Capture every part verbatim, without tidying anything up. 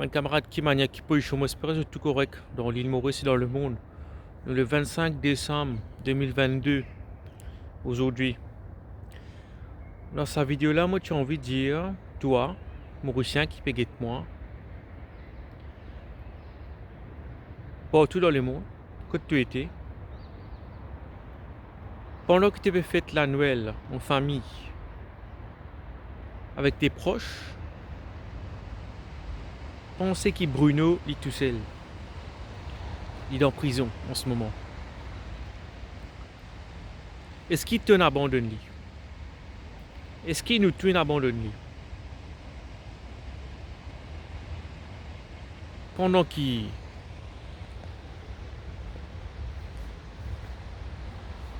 Bann kamarad, ki manier, ki pozision, mo espere zot tou korek dan Lil Moris e dan lemond. Nou le vinn-sink desam de mil vinn-de azordi. Dan sa video la, mo ti anvi dir twa, Morisien ki pe get mwa, partou dan lemond, kot to ete, pandan ki to pe fet la Nwel an fami avek to pros, panse ki Bruno, li tousel, li dan prizon an se moman. Eski to'nn abandonn li? Eski nou to'nn abandonn li? Pandan ki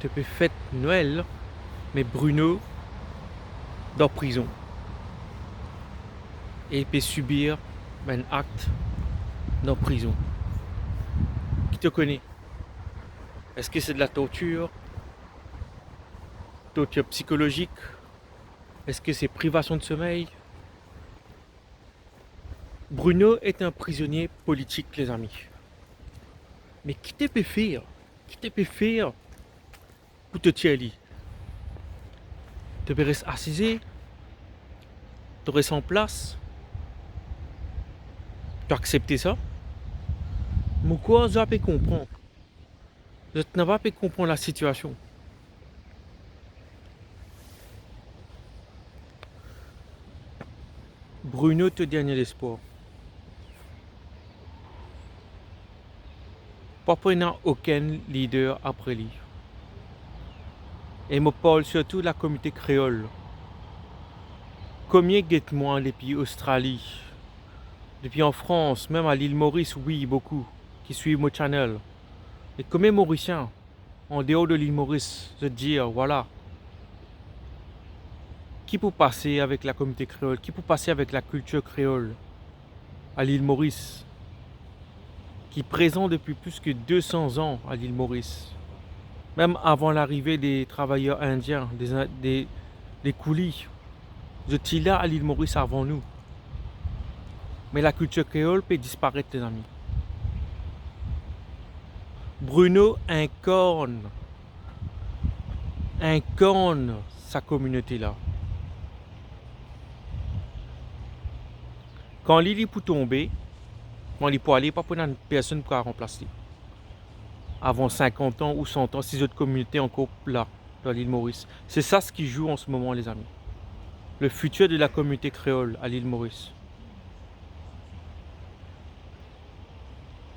to pe fet Nwel, me Bruno dan prizon e pe sibir bann akt dan prizon. Ki to kone? Eski se de la tortir? Tortir psikolozik? Eski se privasion de somey? Bruno est un prisonnier politique, lezami. Me ki to pe fer? Ki to pe fer pou to tir li? To pe res asize? To res an plas? To aksepte sa? Mo krwar zot pe konpran. Zot napa pe konpran lasitiasion. Bruno, to dernie lespwar. Pa pou ena okenn lider apre li. E mo parl sirtou lakominote kreol. Komie get mwa depi Ostrali, depi an Frans, mem a Lil Moris, wi, boukou ki swiv mo channel. E komie Morisien, an deor de Lil Moris, zot dir, vwala, ki pou pase avek lakominote kreol, ki pou pase avek lakiltir kreol a Lil Moris, ki prezan depi plis ki de san zan a Lil Moris. Mem avan larive de travayer indien, de, de, de kouli, zot ti la a Lil Moris avan nou. Me lakiltir kreol pe disparet, lezami. Bruno inkarn, inkarn sa kominote la. Kan li, li pou tonbe, kan li pou ale, pa pou ena personn pou ranplas li. Avan sinkant an ou san an, si zot kominote ankor la dan Lil Moris. Se sa ki zwe an se moman, lezami. Le fitir de lakominote kreol a Lil Moris.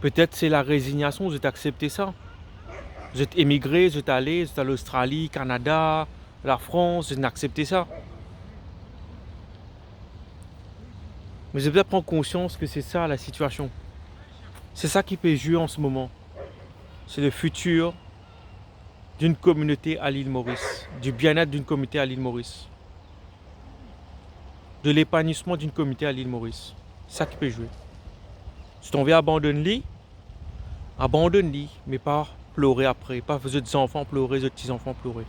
Petet se larezignasion, zot aksepte sa. Zot emigre, zot ale, zot al Ostrali, Kanada, Lafrans, zot aksepte sa. Me zot bizin pran konsians ki se sa lasitiasion. Se sa ki pe zwe an se moman. Se le fitir d'une communauté à l'île Maurice, du bien-être d'une communauté à l'île Maurice, de l'épanouissement d'une communauté à l'île Maurice. Sa ki pe zwe. Si to anvi abandonn li, abandonn li, me pa plore apre, pa fer zot zanfan plore, zot ti zanfan plore.